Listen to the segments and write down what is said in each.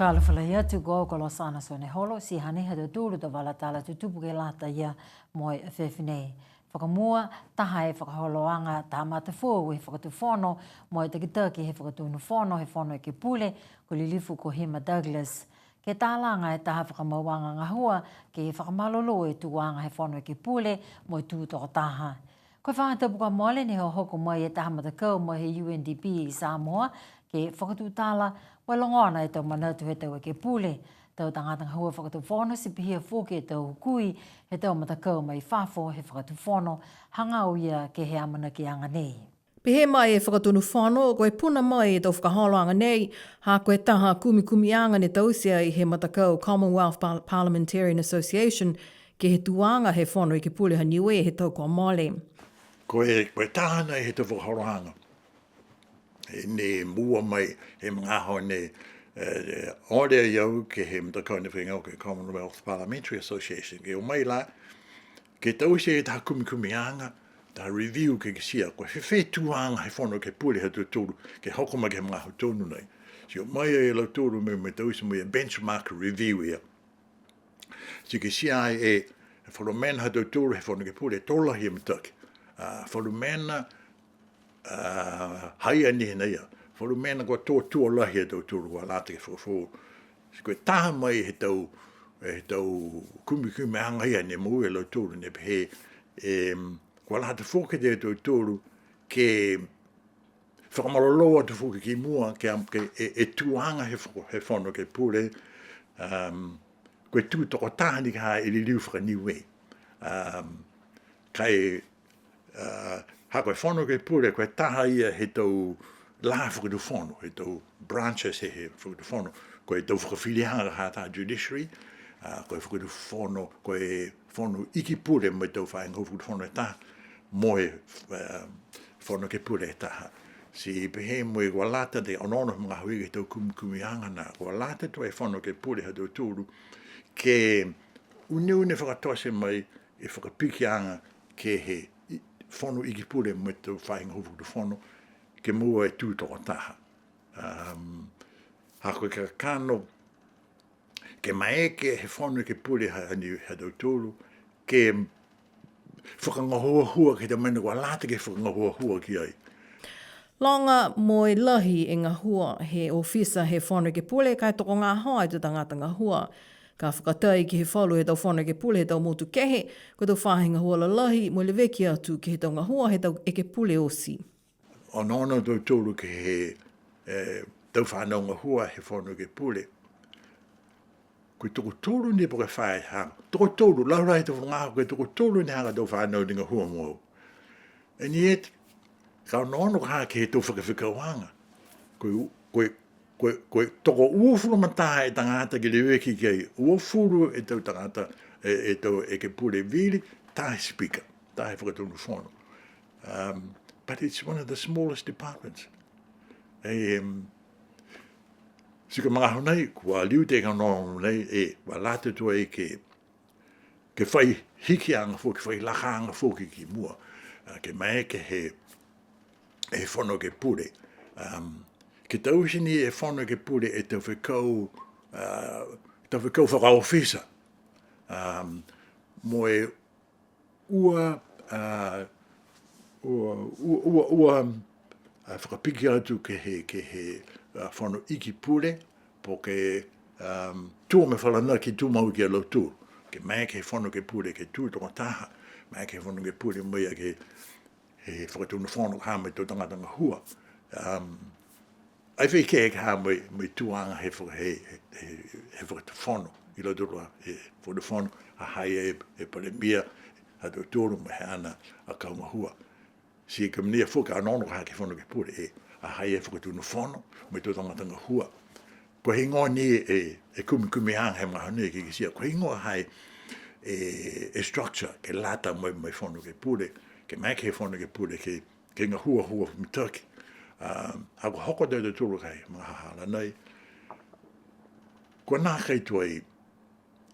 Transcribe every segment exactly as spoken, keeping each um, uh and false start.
Fakaalofa lahi atu, ko au ko Losana Soneholo, ti hanei ha tautolu a tau vala tala tutupu ke lata ia mo e afiafi nei. Fakamua, taha e fakaholoaga, taha matafoou he Fakatufono mo e takitaki he Fakatonu Fono he Fono Ekepule, ko Lilifu ko Hima Douglas. Ke talaga e taha fakamauaga gahua, ke fakamalolō e tuaga he Fono Ekepule mo e tū tokotaha. Ko e faahi tapu kua mole ne hohoko mai e taha matakau mai he U N D P i Samoa, ke fakatutala mo e logona e tau manatu he tau ekepule. Tau tagata gahua Fakatufono ti pihia foki e tau hukui he tau matakau mai fafo he Fakatufono, hagaao ia ke he amanakiaga nei. Pehē mai e Fakatonu Fono, ko e puna mai e tau fakaholoaga nei, ha ko e taha kumikumiaga ne taute ai he matakau Commonwealth Par-, Parliamentarian Association, ke he tuaga he Fono Ekepule ha Niue he tau kua mole. Ko e, ko e taha nei he tau fakaholoaga. E ne moua mai he magaaho ne, e, ole ai au ke he matakau ne fai gahua ke Commonwealth Parliamentary Association. Ke o mai la, ke taute e taha kumikumiaga, taha review ke kitia, ko e fēfē tuaga he Fono Ekepule ha tautolu, ke hoko mai ke he magaaho tonu nei. Ti o mai ai a lautolu mo e, mo e taute mo e benchmark review ia. Ti kitia ai e, e falu mena ha tautolu he Fono Ekepule, to lahi e mitaki. A, falu mena, a, ha ia ni hinei ia. Falu mena kua to, to lahi a tautolu kua lata ke fakafoou. Ti ko e taha mai he tau, he tau kumikumiaga ia ne moua e lautolu ne pehē, e, kua lata foki e tautolu ke fakamalolō atu foki ki mua, ke am-, ke e, e tuaga he fo-, he Fono Ekepule, um, ko e tū tokotaha ni ka ha e liliu faka-Niue. Um, ka e, uh, ha ko e Fono Ekepule, ko e taha ia he tau lā Fakatufono, he tau branches he, he Fakatufono, ko e tau fakafiliaga ha taha judiciary, uh, ko e Fakatufono, ko e Fono Iki Pule mo e tau faahi gahua Fakatufono e taha, mo e, uh, Fono Ekepule e taha. Ti pehē mo e kua lata e onoono he magaaho ia ke he tau kumikumiaga na, kua lata tuai e Fono Ekepule ha tautolu, ke uneune fakatote mai e fakapikiaga ke he i-, Fono Iki Pule mo e tau faahi gahua Fakatufono, ke moua e tū tokotaha. Um, ha ko e kakano, ke maeke he Fono Ekepule ha, ha ni, ha tautolu, ke fakagahuahua ke he tau mena kua lata ke fakagahuahua ki ai. Loga mo e lahi e gahua he ofisa he Fono Ekepule, ka e tokogahoa e tau tagata gahua. Ka fakatai ke he falu he tau Fono Ekepule he tau motu kehe, ko e tau faahi gahua lalahi, mo e leveki atu ke he tau gahua he tau ekepule oti. Onoono a tautolu ke he, e, tau fanau gahua he Fono Ekepule. Ko e tokotolu ni po ke fā e haga. Tokotolu, laulahi e tau gahua, ko e tokotolu ni haga tau fanau ne gahua mo au. And yet, ka onoono ka ha ke he tau fakafekauaga. Ko e, ko e, ko e, ko e tokouafulu ma taha e tagata ke leveki ki ai, uafulu e tau tagata, e, e tau ekepule vili, taha e speaker, taha e Fakatonu Fono. Um, but it's one of the smallest departments. E, um, ti ko e magaaho nei, kua liu e tau onoono nei, e, kua lata tuai ke, ke fai hikiaga foki, ke fai lakaaga foki ki mua. A, ke maeke he, he Fono Ekepule. Um, ke taute ni e Fono Ekepule e tau fekau, a, tau fekau fakaofisa. Um, mo e ua, a, ua, ua, ua, ua, a, fakapiki atu ke he, ke he, a, Fono Iki Pule, po ke, um, tū mo e falanaki tumau ki a lautolu. Ke maeke he Fono Ekepule ke tū tokotaha, maeke he Fono Ekepule mo e ke he Fakatonu Fono ka ha mo e tau tagata gahua. Um, ai fai ke ka ha mo e, mo e tuaga he faka-, he, he, he, he Fakatufono, i lautolu a, he Fakatufono, ha ha i ai e, e Palemia, ha tautolu mo e haana a kau gahua. Ti ko e mena ia foki a onoono ka ha ke he Fono Ekepule, e, ha ha i ai e Fakatonu Fono, mo e tau tagata gahua. Ko e heigoa ni e, e kumikumiaga he magaaho nei ke kitia. Ko e heigoa ha e, e, e structure ke lata mo e, mo e Fono Ekepule, ke maeke he Fono Ekepule ke, ke gahuahua mitaki. A, ha kua hoko atu a tautolu ke he magahala nei. Kua nākai tuai,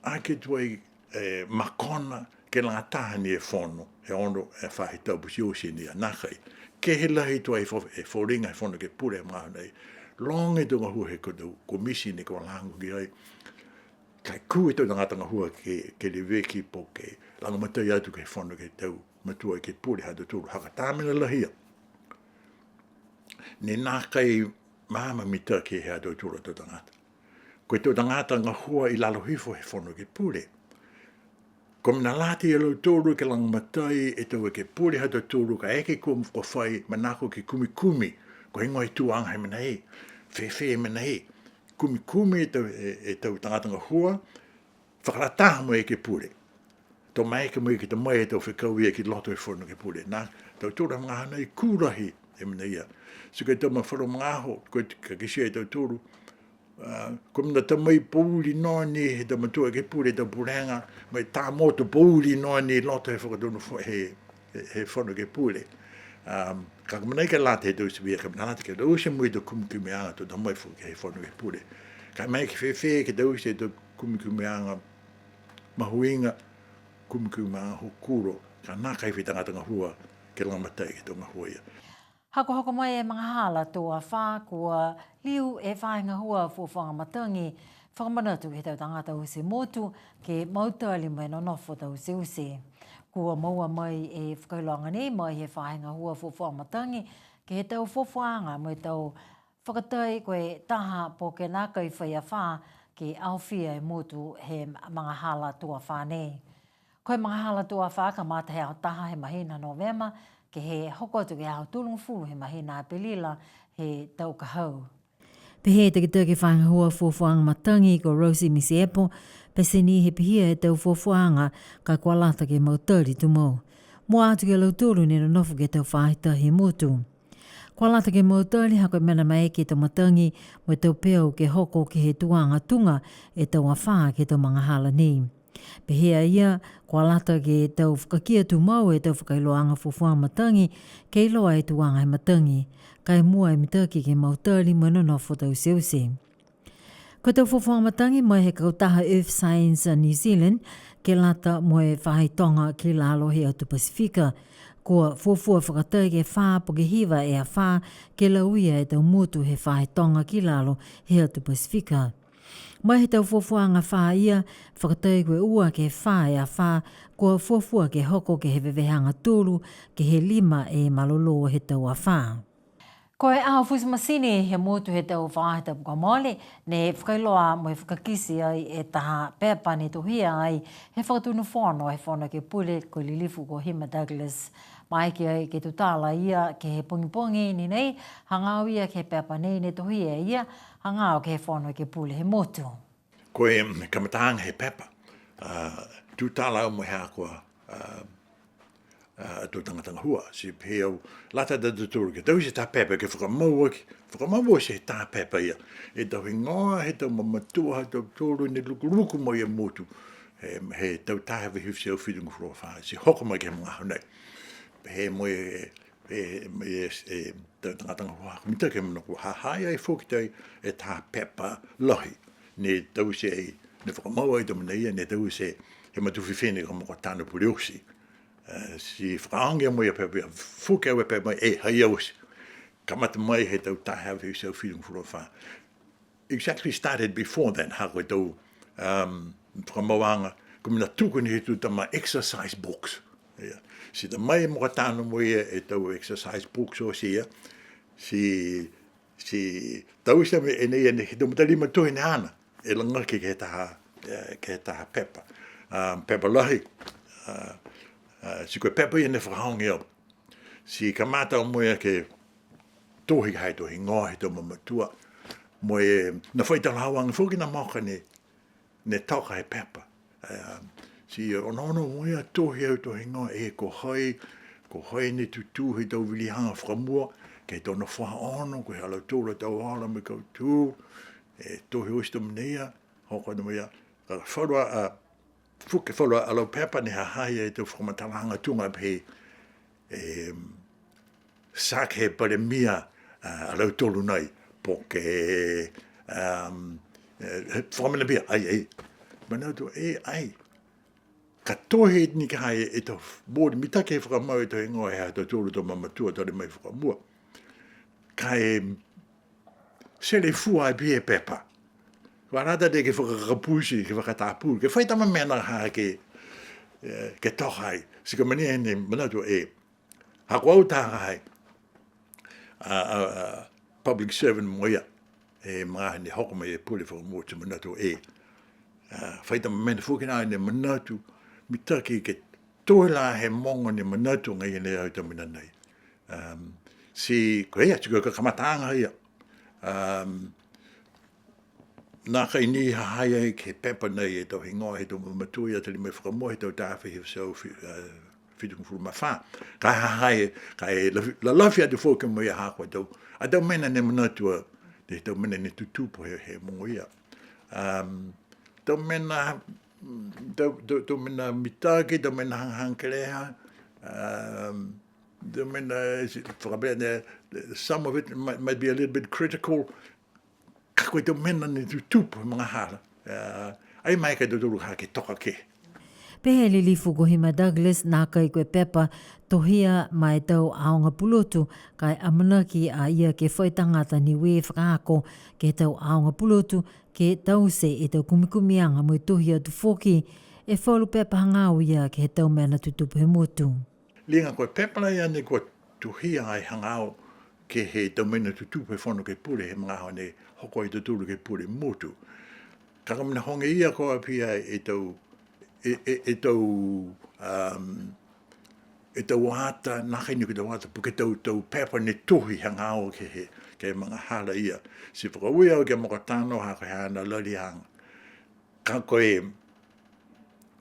a ke tuai, e, makona, ke lagataha ni e fono, he ono, e faahi tapu ti oti ni a nākai. Ke he lahi tuai fo-, e foliga he Fono Ekepule he magaaho nei. Loga e tau gahua he ko e tau komiti ne kua lago ki ai. Ka e kū e tau tagata gahua ke, ke leveki po ke lagomatai atu ke he fono ke he tau matua ekepule ha tautolu, ha ko e tau mena lahi ia. Ne nākai maama mitaki he ha tautolu a tau tagata. Ko e tau tagata gahua i lalo hifo he fono ekepule. Ko e mena lata ia lautolu ke lagomatai e tau ekepule ha tautolu kaeke kua, kua fai manako ke kumikumi, ko e heigoa e tuaga he mena ia, fēfē e mena ia, kumikumi e tau, e, e tau tagata gahua, fakalataha mo e ekepule. To maeke mo e ke ta mai e tau fekau ia ki loto he fono ekepule. Nā, tautolu he magaaho nei kū lahi e mena ia. Ti ko e tau mafola magaaho, ko e ka kitia e tautolu, a, ko e mena ta mai pouli noa ni he tau matua ekepule, tau pulega, mo e tā motu pouli noa ni loto he fakatonu fo-, he, he, he fono ekepule. Um, ka ko e mena ia ke lata he tau sivia, ka mena lata ke taute mo e tau kumikumiaga to ta mai foki he fono ekepule. Ka e maeke fēfē ke taute e tau kumikumiaga mahuiga, kumikumiaga hokulo, ka nākai fai tagata gahua ke lagomatai ke he tau gahua ia. Hokohoko mai e magahala tō afā, kua liu e faahi gahua fuafuaga matagi fakamanatu ke he tau tagata oti he motu, ke mautali mo e nonofo tauteute. Kua moua mai e fakailoaga nei mai he faahi gahua fuafuaga matagi ke he tau fuafuaga mo e tau fakatai ko e taha po ke nākai fai afā ke aofia e motu he magahala tō afā nei. Ko e magahala tō afā kamata he aho taha he mahina Novema, ke he hoko atu ke he aho tolugofulu he mahina Apelila he tau ka hau. Pehē e takitaki faahi gahua fuafuaga matagi ko Rosie Misiepo, pete ni he pihia e tau fuafuaga ka kua lata ke mautali tumau. Mua atu ki a lautolu ne nonofo ke he tau faahi tahi he motu. Kua lata ke mautali ha ko e mena maeke e tau matagi mo e tau peau ke hoko ke he tuaga tuga e tau afā ke he tau magahala nei. Pehē a ia, kua lata ke tau fakakia tumau e tau fakailoaga fuafuaga matagi, ke iloa e tuaga he matagi, ka e mua e mitaki ke mautali mo e nonofo tauteute. Ko e tau fuafuaga matagi mai he kautaha Earth Science New Zealand, ke lata mo e faahi toga ki lalo he atu Pasifika. Kua fuafua fakatai ke fā po ke hiva e afā ke lauia e tau motu he faahi toga ki lalo he atu Pasifika. Mai he tau fuafuaga fā ia, fakatai ko e ua ke fā e afā, kua fuafua ke hoko ke he veveheaga tolu, ke he lima e malolō he tau afā. Ko e aho futi matini he motu he tau faahi tapu kua mole, ne fakailoa mo e fakakite ai e taha pepa ne tohia ai he Fakatonu Fono he Fono Ekepule ko e Lilifu ko Hima Douglas. Maeke ai ke tutala ia ke he pogipogi ni nei, hagaao ia ke he pepa nei ne tohia e ia, hagaao ke he Fono Ekepule he motu. Ko e kamataaga he pepa, a, tutala au mo e haaku a, a, a, tau tagata gahua, ti pehē au, lata a tautolu ke taute e taha pepa ke fakamau aki, fakamau oti e taha pepa ia. E tau higoa he tau mamatua ha tautolu ne lukuluku mai e motu, he, he tau taha e afe hiva e teau fitugofulu ma fā, ti hoko mai ke he magaaho nei. Pehē mo e, e, e, e, ta-, tagata gahua, ko e mitaki he mena kua ha ha i ai foki e taha pepa lahi, ne taute ai, ne fakamau ai e tau mena ia, ne taute he matua fifine ko Mokotano Puleosi. E, ti fakaaoga mo ia e pepa ia, fuke au e pepa mai, e, ha ia oti. Kamata mai he tau taha e afe hiva e teau fitugofulu ma fā. Exactly started before that, ha ko e tau, um, fakamauaga, ko e mena tuku ni he tau tama exercise books. Ia. Ti ta mai e Mokotano mo ia e tau exercise books oti ia, ti, ti taute e mena ia ne, he tau mata lima tohi ne haana, e lagaki ke he taha, e, ke he taha pepa. Um, pepa lahi, a, a, ti ko e pepa ia ne fakaaoga au. Ti kamata au mo ia ke tohi ha e tau higoa he tau mamatua. Mo e, na fai talahauaga foki na moka ne, ne toka he pepa. E, ti onoono mo ia tohi e tau higoa, e ko hai, ko hai ne tutū he tau viliaga fakamua, ke he tau nofoaga ono, ko e ha lautolu a tau ola mo e kautū, e tohi oti e tau mena ia, hoko atu mo ia, ka falu a, a, fuke falu a lau pepa ne ha ha i ai e tau fakamatalaaga tuga pehē, e, sa ke he palemia, a, a lautolu nei, po ke, um, e, fakamena pihia, ai, ai. Manatu au, e, ai. Ka tohi ni ke he, e tau board, mitaki ke fakamau e tau higoa he ha tautolu a tau mamatua tali mai fakamua. Ka e, Sele fua ai pihia e pepa. Kua lata ke fakakapusi, ke fakatapulu, ke fai tama mena ha ke, e, ke toka ai. Ti ko e mena ia ne manatu e, ha ko au taha ai, a, a, a, public servant mo ia, e, magaaho ne hoko mai e pule fakamotu manatu e, a, fai tama mena foki nā ne manatu, mitaki ke toe la he mogo ne manatu agaia ne au e tau mena nei. Um, ti ko ia, ti ko e kakamataaga ia. Um, nākai ni ha ha i ai ke he pepa nei e tau higoa he tau mamatua ia, tali mai fakamua he tau taha e teau fi-, e, fitugofulu ma fā. Ka e ha ha i ai, ka e lafi-, lalafi atu foki mo ia ha ko e tau, a tau mena ne manatu a, he tau mena ne tutupu he, he mogo ia. Um, tau mena, tau, tau, tau mena mitaki, tau mena hagahaga kelea, um, tau mena, e, fakapele ne, some of it might, might be a little bit critical, ka ko e tau mena ne tutupu he magahala. A, ai maeke a tautolu ha ke toka kehe. Pehē e Lilifu ko Hima Douglas, nākai ko e pepa tohia ma e tau aoga pulotu, ka e amanaki a ia ke fai tagata Niue fakaako ke he tau aoga pulotu, ke taute e tau kumikumiaga mo e tohi atu foki e falu pepa hagaao ia ke he tau mena tutupu he motu. Liga ko e pepa la ia ne kua tohia ai hagaao ke he tau mena tutupu he Fono Ekepule he magaaho ne hoko ai a tautolu ke pule motu. Ka ko e mena hoge ia ko e pihia e tau, e, e, e tau, um, e tau ata, nākai ni ko e tau ata, po ke tau, tau pepa ne tohi hagaao ke he, ke he magahala ia. Ti fakaaue au ke moka tano ha ko e haana laliaga. Ka ko e,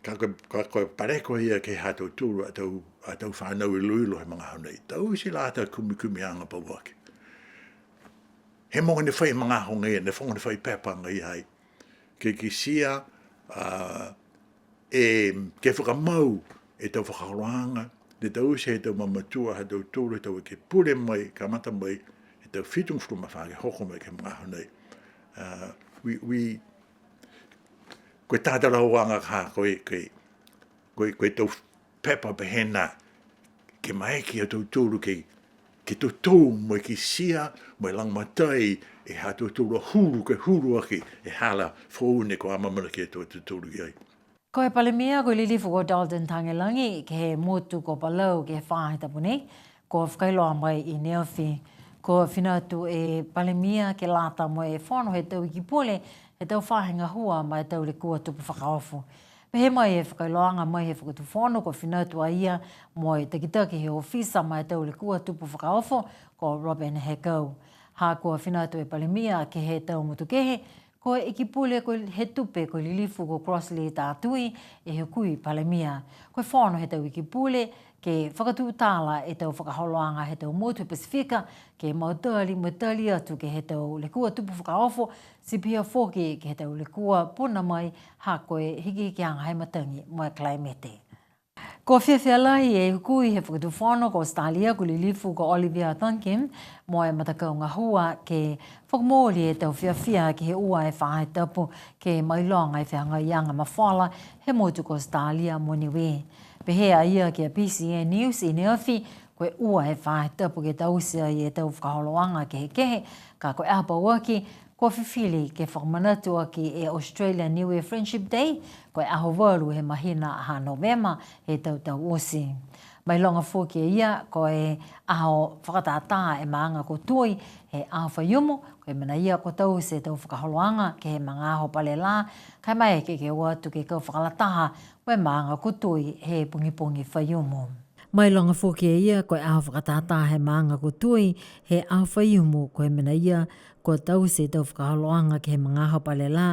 ka ko e, ka ko e paleko ia ke he ha tautolu a tau, a tau fanau iloilo he magaaho nei. Taute la e tau kumikumiaga pauaki. He mogo ne fai magaaho agaia, he mogo ne fai pepa agaia ai. Ke kitia, a, e, ke fakamau e tau fakaholoaga, ne taute he tau mamatua ha tautolu, he tau ekepule mai, kamata mai, he tau fitugofulu ma fā ke hoko mai ke he magaaho nei. A, we, we, Ko e tatalauaga ka ko e, ko e, ko e, ko e tau pepa pehē nā, ke maeke a tautolu ke, ke totou mo e kitia, mo e lagomatai, e ha tautolu a hulu, ke hulu aki, e hala foou ne kua amaamanaki a tautolu ki ai. Ko e Palemia, ko e Lilifu ko Dalton Tagelagi, ke he motu ko Palau, ke he faahi tapu nei, kua fakailoa mai i neafi. Kua fina atu e Palemia ke lata mo e fono he tau Iki Pule, he tau faahi gahua ma e tau lekua tupu fakaofo. Pehē mai e fakailoaga mai he Fakatufono, kua fina atu a ia mo e takitaki he ofisa ma e tau lekua tupu fakaofo, ko Robin Hekau. Ha kua fina atu e Palemia ke he tau motu kehe, ko e Iki Pule ko e he tupe ko e Lilifu ko Crossley Tatui, e hukui Palemia. Ko e fono he tau Iki Pule, ke fakatutala e tau fakaholoaga he tau motu Pasifika, ke mautali, mautali atu ke he tau lekua tupu fakaofo, ti pihia foki ke he tau lekua puna mai, ha ko e hikihikiaga he matagi mo e kalaimete. Kua fiafia lahi e hukui he Fakatufono ko Australia, ko e Lilifu ko Olivia Thungkem, mo e matakau gahua ke fakamooli e tau fiafia ke he ua e faahi tapu ke mailoga e feagaiaga mafola he motu ko Australia mo Niue. Pehē a ia ki a B C N News i neafi, ko e ua e faahi tapu ke taute ai e tau fakaholoaga kehekehe, ka ko e aho pauaki, kua fifili ke fakamanatu aki e Australia Niue Friendship Day, ko e aho valu he mahina ha Novema he tau tau oti. Mailoga foki e ia, ko e aho fakatātā e maaga ko Toi he aho Faiumu, ko e mena ia kua taute e tau fakaholoaga ke he magaaho pale lā, ka e maeke ke o atu ke kau fakalataha mo e maaga ko Toi he pogipogi Faiumu. Mailoga foki e ia, ko e aho fakatātā he maaga ko Toi he aho Faiumu, ko e mena ia kua taute e tau fakaholoaga ke he magaaho pale lā,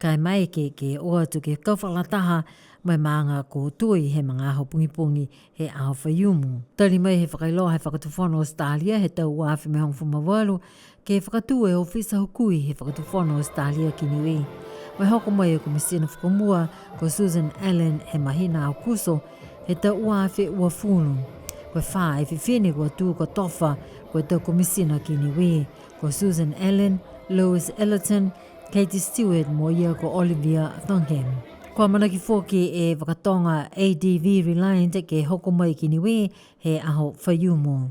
ka e maeke ke o atu ke kau fakalataha mo e maaga ko Toi he magaaho pogipogi he aho Faiumu. Tali mai he fakailoa he Fakatufono Australia he tau ua afe mo e hogofulu ma valu, ke fakatū e ofisa hukui he Fakatufono Australia ki Niue. Mo e hoko mai e Komisina fakamua ko Susan Allen he mahina Aokuso he tau ua afe uafulu. Ko e fā e fifine kua tū kotofa ko e tau Komisina ki Niue, ko Susan Allen, Lois Ellerton, Katie Stewart mo ia ko Olivia Thungkem. Kua amanaki foki e vakatoga A D V Reliant ke hoko mai ki Niue he aho Faiumu.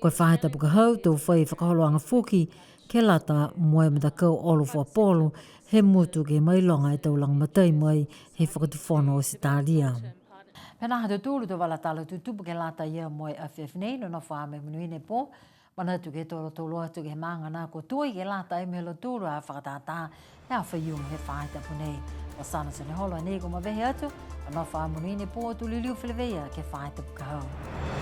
Ko e faahi tapu ka hau, to fai fakaholoaga foki ke lata mo e matakau olo fuapolo he motu ke mailoga e tau lagomatai mai he Fakatufono Ositalia. Pehē nā ha tautolu a tau vala tala tutupu ke lata ia mo e afiafi nei, nonofo ā mo e monuina e pō. Manatu ke tolotolo atu ke he maaga nā kua toe ke lata ai mo e ha lautolu a fakatātā he aho Faiumu he faahi tapu nei. Ko Sana Soneholo nei kua mavehe atu, nonofo ā mo e monuina e pō, to liliu feleveia ke he faahi tapu ka hau.